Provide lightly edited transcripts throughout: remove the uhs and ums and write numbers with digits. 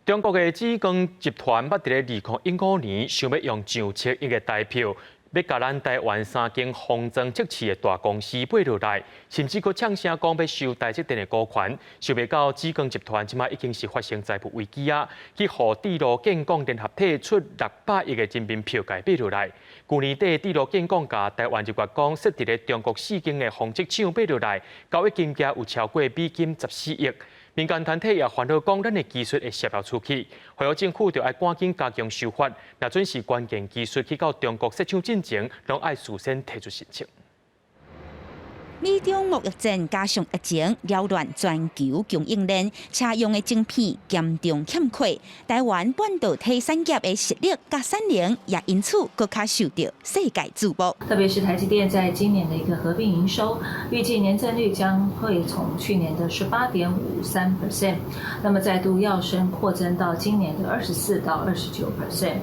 中國的紫光集團捌佇咧2015年想欲用上千億的台票，欲共咱台灣三間封裝測試的大公司買落來，甚至閣嗆聲講欲收台積電的股權。想袂到紫光集團這馬已經是發生財務危機啊！去予智路建工聯合體出600億的人民幣共買落來。舊年底，智路建工共台灣日月光設佇咧中國四間的封測廠買落來，交易金額有超過美金14億。民間團體也煩惱講，咱的技術會洩露出去，呼籲政府著愛趕緊加強修法，若準是關鍵技術去到中國設廠進前，攏愛事先提出申請。美中貿易戰加上疫情擾亂全球供應鏈，車用的晶片嚴重欠缺，台灣半導體產業的實力佮產能也因此閣較受著世界矚目。特別是台積電在今年的一個合併營收，預計年增率將會從去年的18.53%，那麼再度躍升擴增到今年的24到29%，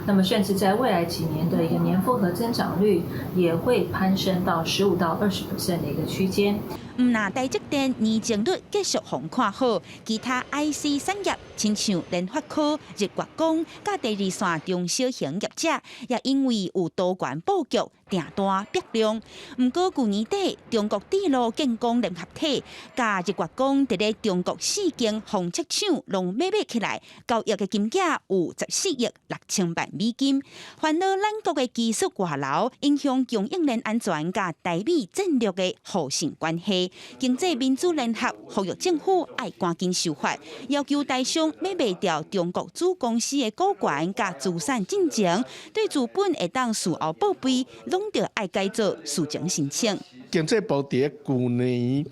那麼甚至在未來幾年的一個年複合增長率也會攀升到15到20% 的一個區間。毋但台積電年增率繼續予人看好，其他 IC 產業，親像聯發科、日月光、佮第二線中小型業者，也因為有多元布局，訂單逼量。毋過舊年底，中國智路建工聯合體佮日月光佇咧中國四間封測廠攏買起來，交易的金額有14億6千萬美金。煩惱咱國的技術外流，影響供應鏈安全佮台美戰略的互信關係。經濟民主聯合呼籲政府愛趕緊修法，要求台商欲賣掉中國子公司的股權佮資產進前，對資本會當事後報備，攏著愛改做事前申請。經濟部佇舊年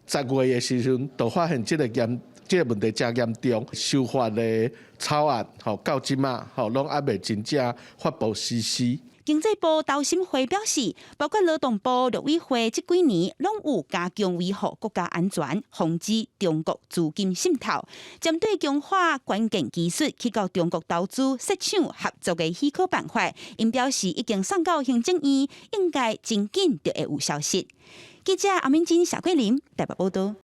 10月的時陣，就發現這個問題誠嚴重，修法的草案吼到這馬吼攏猶未真正發布實施。經濟部投審會表示，包括勞動部、陸委會這幾年攏有加強維護國家安全，防止中國資金滲透。針對強化關鍵技術去到中國投資設廠合作的許可辦法，𪜶表示已經送到行政院，應該真緊就會有消息。記者阿敏珍、謝桂林台北報道。